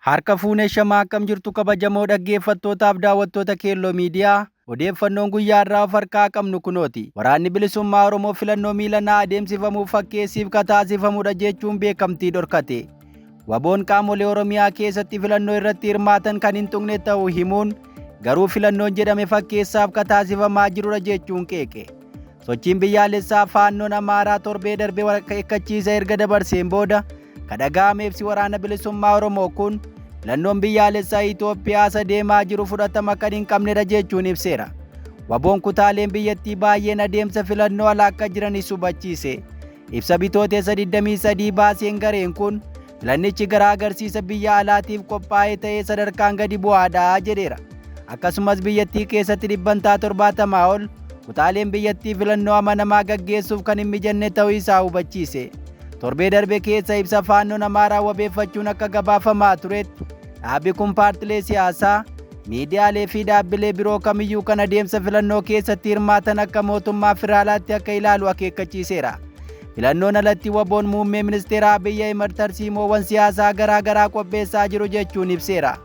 Harka fuunee shamaa akkam jirtu kabajamoo dhaggeeffattootaaf daawwattoota Keelloo Miidiyaa odeeffannoon guyyaa irraa of harkaa qabnu kunooti. Waraanni Bilisummaa Oromoo filannoo miilanaa adeemsifamuuf fakkeessiif kataasifamudha jechuun beekamtii dhorkate. Waboon qaamolee Oromiyaa keessatti filannoo irratti hirmaatan kan hin tuqne ta'uu himuun garuu filannoon jedhame fakkeessaaf kataasifamaa jirudha jechuun qeeqe. Sochiin biyyaalessaa Faannoon Amaaraa torbee darbe akeekkachiisa erga dabarseen booda ka dhaga'ame ibsi Waraana Bilisummaa Oromoo kun filannoon biyyaalessaa Itoophiyaa isa deemaa jiru fudhatama kan hin qabnedha jechuun ibseera. Waboon kutaaleen biyyattii baay'een adeemsa filannoo ala akka jiranis hubachiise. Ibsa Bitootessa 23 baaseen gareen kun filannichi gara agarsiisa biyya alaatiif qophaa'ee ta'ee sadarkaan gadi bu'aadha jedheera. Akkasumas biyyattii keessatti dhibbantaa 70 ol kutaaleen biyyattii filannoo amanamaa gaggeessuuf kan hin mijanne ta'uu isaa hubachiise. Torbee darbe keessa ibsa Faannoon Amaaraa wabeeffachuun akka gabaafamaa turetti dhaabbi kun paartilee siyaasaa, miidiyaalee fi dhaabbilee biroo kamiyyuu kan adeemsa filannoo keessatti hirmaatan akka mootummaa federaalaatti akka ilaalu akeekkachiiseera. Filannoon alatti waboon muummee ministeera Abiyyi Ahimad tarsiimoowwan siyaasaa garaa garaa qopheessaa jiru jechuun ibseera.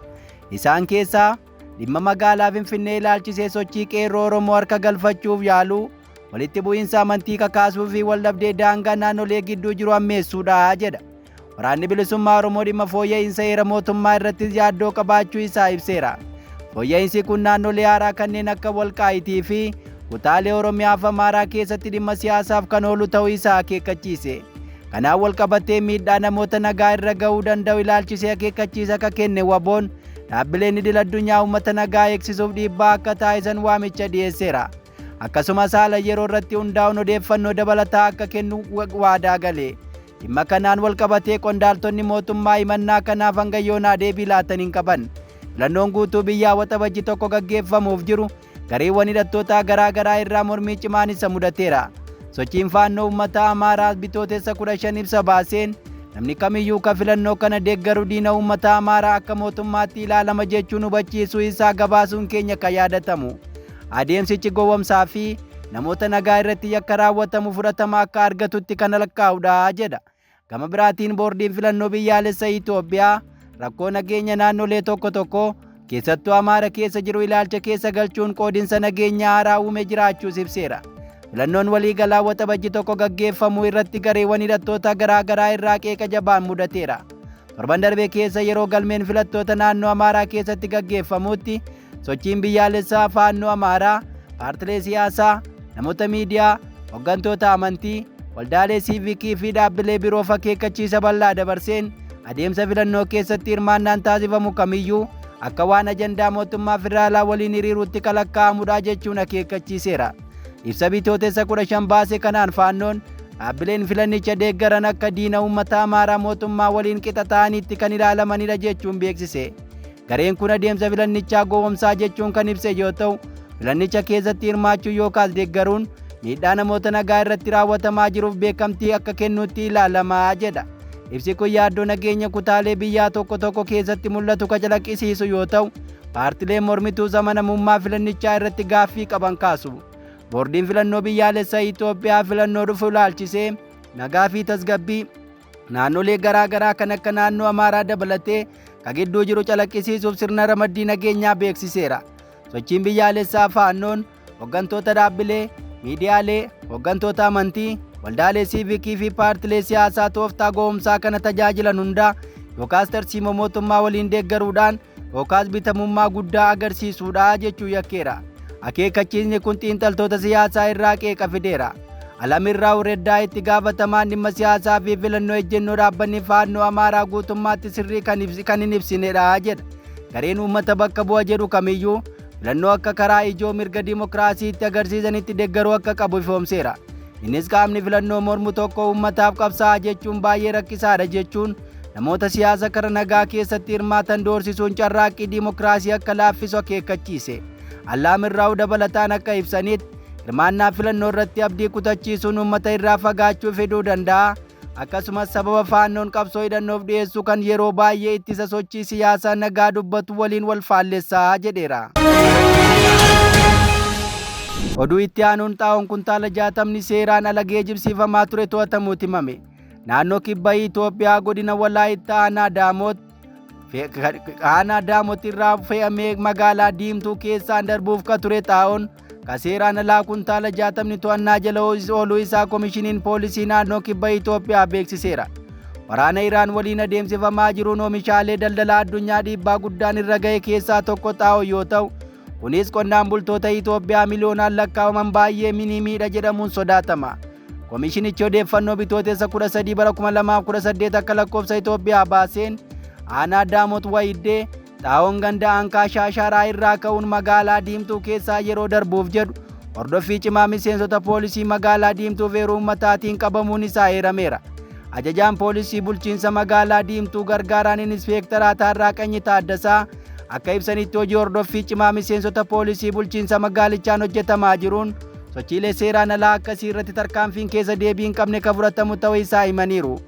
Isaan keessaa dhimma magaalaa Finfinnee ilaalchisee sochii qeerroo Oromoo harka galfachuuf yaaluu, walitti bu'iinsa amantii kakaasuu fi waldhabdee daangaa naannolee gidduu jiru ammeessuudha jedha. Waraanni Bilisummaa Oromoo dhimma fooyya'insa heera mootummaa irrattis yaaddoo qabaachuu isaa ibseera. Fooyya'insi kun naannolee haaraa kanneen akka Walqaayitii fi kutaalee Oromiyaa fi Amaaraa keessatti dhimma siyaasaaf kan oolu ta'uu isaa akeekkachiise. Kanaan walqabatee miidhaa namoota nagaa irra ga'uu danda'u ilaalchisee akeekkachiisa akka kenne waboon dhaabbileen idil addunyaa uummata nagaa eegsisuuf dhiibbaa akka taasisan waamicha dhiyeesseera. Akkasumas haala yeroo irratti hundaa'uun odeeffannoo dabalataa akka kennu waadaa gale. Dhimma kanaan walqabatee qondaaltonni mootummaa himannaa kanaaf hanga yoonaa deebii laatan hin qaban. Filannoon guutuu biyyaa Waxabajji 1 gaggeeffamuuf jiru gareewwan hidhattootaa garaa garaa irraa mormii cimaan isa mudateera. Sochiin Faannoo Uummataa Amaaraa Bitootessa 15 ibsa baaseen namni kamiyyuu ka filannoo kana deeggaru diina uummata Amaaraa akka mootummaatti ilaalama jechuun hubachiisuu isaa gabaasuun keenya kan yaadatamu. Adeemsichi gowwomsaa fi namoota nagaa irratti yakka raawwatamu fudhatama akka argatutti kan lakkaa'udha jedha. Gama biraatiin boordiin filannoo biyyaalessa Itoophiyaa rakkoo nageenya naannolee tokko tokko keessattuu Amaara keessa jiru ilaalcha keessa galchuun qoodinsa nageenyaa haaraa uume jiraachuus ibseera. Filannoon waliigalaa Waxabajji 1 gaggeeffamu irratti gareewwan hidhattoota garaa garaa irraa qeeqa jabaan mudateera. Torban darbe keessa yeroo galmeen filattoota naannoo Amaaraa keessatti gaggeeffamutti sochiin biyyaalessaa Faannoo Amaaraa, paartilee siyaasaa, namoota miidiyaa, hoggantoota amantii, waldaalee siivikii fi dhaabbilee biroof akeekkachiisa bal'aa dabarseen adeemsa filannoo keessatti hirmaannaan taasifamu kamiyyuu akka waan ajandaa mootummaa federaalaa waliin hiriiruutti kalakkaa'amudha jechuun akeekkachiiseera. Ibsa Bitootessa 15 baase kanaan Faannoon dhaabbileen filannicha deeggaran akka diina uummata Amaaraa mootummaa waliin qixa ta'aniitti kan ilaalamanidha jechuun beeksise. Gareen kun adeemsa filannichaa gowwomsaa jechuun kan ibse yoo ta'u, filannicha keessatti hirmaachuu yookaas deeggaruun miidhaa namoota nagaa irratti raawwatamaa jiruuf beekamtii akka kennuutti ilaalama jedha. Ibsi kun yaaddoo nageenya kutaalee biyyaa tokko tokko keessatti mul'atu kan calaqqisiisu yoo ta'u, paartileen mormituus amanamummaa filannichaa irratti gaaffii qaban kaasu. Boordiin filannoo biyyaalessa Itoophiyaa filannoo dhufu ilaalchisee nagaa fi tasgabbii naannolee garaa garaa kan akka naannoo Amaaraa dabalatee ka gidduu jiru calaqqisiisuuf sirna ramaddii nageenyaa beeksiseera. Sochiin biyyaalessaa Faannoon hoggantoota dhaabbilee, miidiyaalee, hoggantoota amantii, waldaalee siivikii fi paartilee siyaasaa tooftaa gowwomsaa kana tajaajilan hundaa yookaas tarsiimoo mootummaa waliin deeggaruudhaan yookaas bitamummaa guddaa agarsiisuudha jechuu yakkeera. Akeekkachiisni kun xiinxaltoota siyaasaa irraa qeeqa fideera. Alamirraaw Reddaa itti gaafatamaan dhimma siyaasaa fi filannoo ejjennoo dhaabbanni Faannoo Amaaraa guutummaatti sirrii kan hin ibsinedha jedha. Gareen uummata bakka bu'a jedhu kamiyyuu filannoo akka karaa ijoo mirga dimokiraasiitti agarsiisanitti deeggaruu akka qabu ifoomseera. Innis qaamni filannoo mormu tokko uummataaf qabsaa'a jechuun baay'ee rakkisaadha jechuun namoota siyaasa kara nagaa keessatti hirmaatan doorsisuun carraaqqii dimokiraasii akka laaffisu akeekkachiise. Allaamirraaw dabalataan akka ibsanitti hirmaannaa filannoo irratti abdii kutachiisuun uummata irraa fagaachuu fiduu danda'a. Akkasumas sababa Faannoon qabsoo hidhannoof dhiyeessu kan yeroo baay'ee ittisa sochii siyaasaa nagaa dubbatu waliin wal faallessa jedheera. Oduu itti aanuun xaa'oon kuntaala 60 seeraan ala geejibsiifamaa ture to'atamuutu himame. Naannoo Kibba Itoophiyaa godina Walaayittaa aanaa Daamoot Aanaa Daamot irraa fe'amee magaalaa Diimtuu keessaan darbuuf ka ture xaa'oon ka seeraan alaa kuntaala 60 to'annaa jala ooluu isaa Komishiniin Poolisii Naannoo Kibba Itoophiyaa beeksiseera. Waraana Iraan waliin adeemsifamaa jiruun oomishaalee daldalaa addunyaa dhiibbaa guddaan irra ga'e keessaa tokko xaa'oo yoo ta'u, kunis qonnaan bultoota Itoophiyaa miliyoonaan lakkaa'aman baay'ee ni miidha jedhamuun sodaatama. Komishinichi odeeffannoo Bitootessa 13 bara 2018 akka lakkoofsa Itoophiyaa baaseen aanaa Daamot Wayiddee xaa'oon ganda Ankaa Shaashaaraa irraa ka'uun magaalaa Diimtuu keessaa yeroo darbuuf jedhu hordoffii cimaa miseensota poolisii magaalaa Diimtuu fi uummataatiin qabamuun isaa eerameera. Ajajaan poolisii bulchiinsa magaalaa Diimtuu gargaaraan Inispeektaraa Taarraa Qanyi Taaddasaa akka ibsanitti hojii hordoffii cimaa miseensota poolisii bulchiinsa magaalichaan hojjetamaa jiruun sochiilee seeraan alaa akkasii irratti tarkaanfiin keessa deebii hin qabne kan fudhatamu ta'uu isaa himaniiru.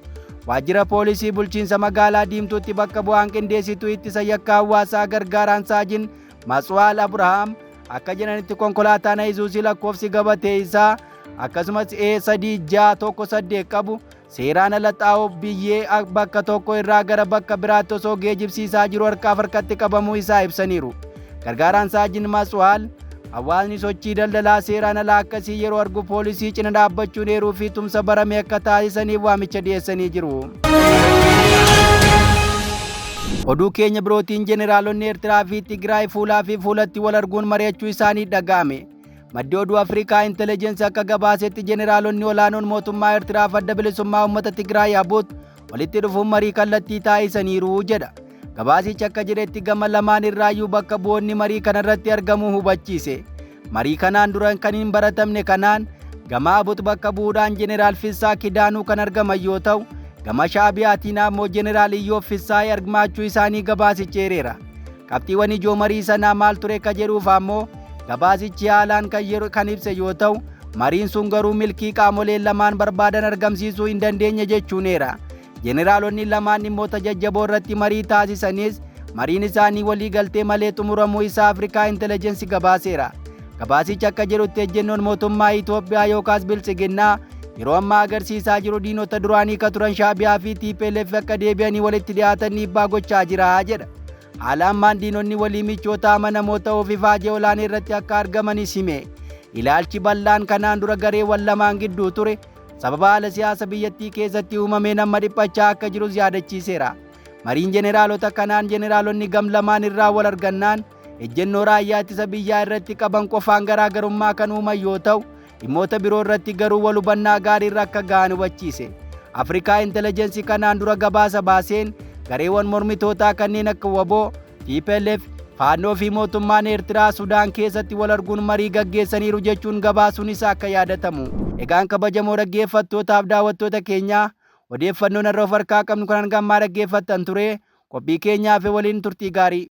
Waajjira poolisii bulchiinsa magaalaa Diimtuutti bakka bu'aan qindeessituu ittisa yakka hawaasaa gargaaraan saajin Matsuwaal Abrahaam akka jedhanitti konkolaataan Ayisuusii lakkoofsi gabatee isaa akkasumas E3618 qabu seeraan ala xaa'oo biyyee bakka tokko irraa gara bakka biraatti osoo geejibsiisaa jiru harkaaf harkatti qabamuu isaa ibsaniiru. Gargaaraan saajin Matsuwaal hawaasni sochii daldalaa seeraan alaa akkasii yeroo argu poolisii cina dhaabbachuun eeruu fi tumsa barame akka taasisaniif waamicha dhiyeessanii jiru. Oduu keenya birootiin jeneraalonni Eertiraa fi Tigraay fuulaa fi fuulatti wal arguun mari'achuu isaanii dhaga'ame. Maddi oduu Afrikaa Intellijensi akka gabaasetti jeneraalonni olaanoon mootummaa Eertiraa fi adda bilisummaa uummata Tigraay Abuut walitti dhufuun marii kallattii taasisaniiru jedha. Gabaasichi akka jedhetti gama lamaan irraayyuu bakka bu'oonni marii kanarratti argamuu hubachiise. Marii kanaan dura kan hin baratamne kanaan gama Abut bakka bu'uudhaan Jeneraal Fissaa Kidaanuu kan argaman yoo ta'u, gama Shaabiyaatiin ammoo Jeneraal Iyyoob Fissaayee argachuu isaanii gabaasichi eereera. Qabxiiwwan ijoo marii sanaa maal ture ka jedhuuf ammoo gabaasichi haalaan kan ibse yoo ta'u, mariin sun garuu milkii qaamoleen lamaan barbaadan argamsiisuu hin dandeenye jechuuneera. Jeneraalonni lamaan dhimmoota jajjaboo irratti marii taasisanis mariin isaanii walii galtee malee xumuramuu isaa Afrikaa Intellijensi gabaaseera. Gabaasichi akka jedhutti ejjennoon mootummaa Itoophiyaa yookaas Biltsiginnaa yeroo ammaa agarsiisaa jiru diinota duraanii ka turan Shaabiyaa fi TPLF akka deebi'anii walitti dhiyaatan dhiibbaa gochaa jira jedha. Haala ammaan diinonni walii michoota amanamoo ta'uuf ifaajee olaanaa irratti akka argamanis hime. Ilaalchi bal'aan kanaan dura gareewwan lamaan gidduu ture sababa haala siyaasa biyyattii keessatti uumameen amma dhiphachaa akka jirus yaadachiiseera. Mariin jeneraalota kanaan jeneraalonni gam lamaan irraa wal argannaan ejjennoo raayyaa ittisa biyyaa irratti qaban qofaan garaagarummaa kan uuman yoo ta'u, dhimmoota biroo irratti garuu wal hubannaa gaarii irra akka ga'an hubachiise. Afrikaa Intellijensi kanaan dura gabaasa baaseen gareewwan mormitootaa kanneen akka WBO, TPLF, Faannoo fi mootummaan Eertiraa Sudaan keessatti wal arguun marii gaggeessaniiru jechuun gabaasuun isaa akka yaadatamu. Egaan kabajamoo dhaggeeffattootaaf daawwattoota keenyaa odeeffannoon har'a of harkaa qabnu kan hanga ammaa dhaggeeffattan ture qophii keenyaa fi waliin turtii gaarii.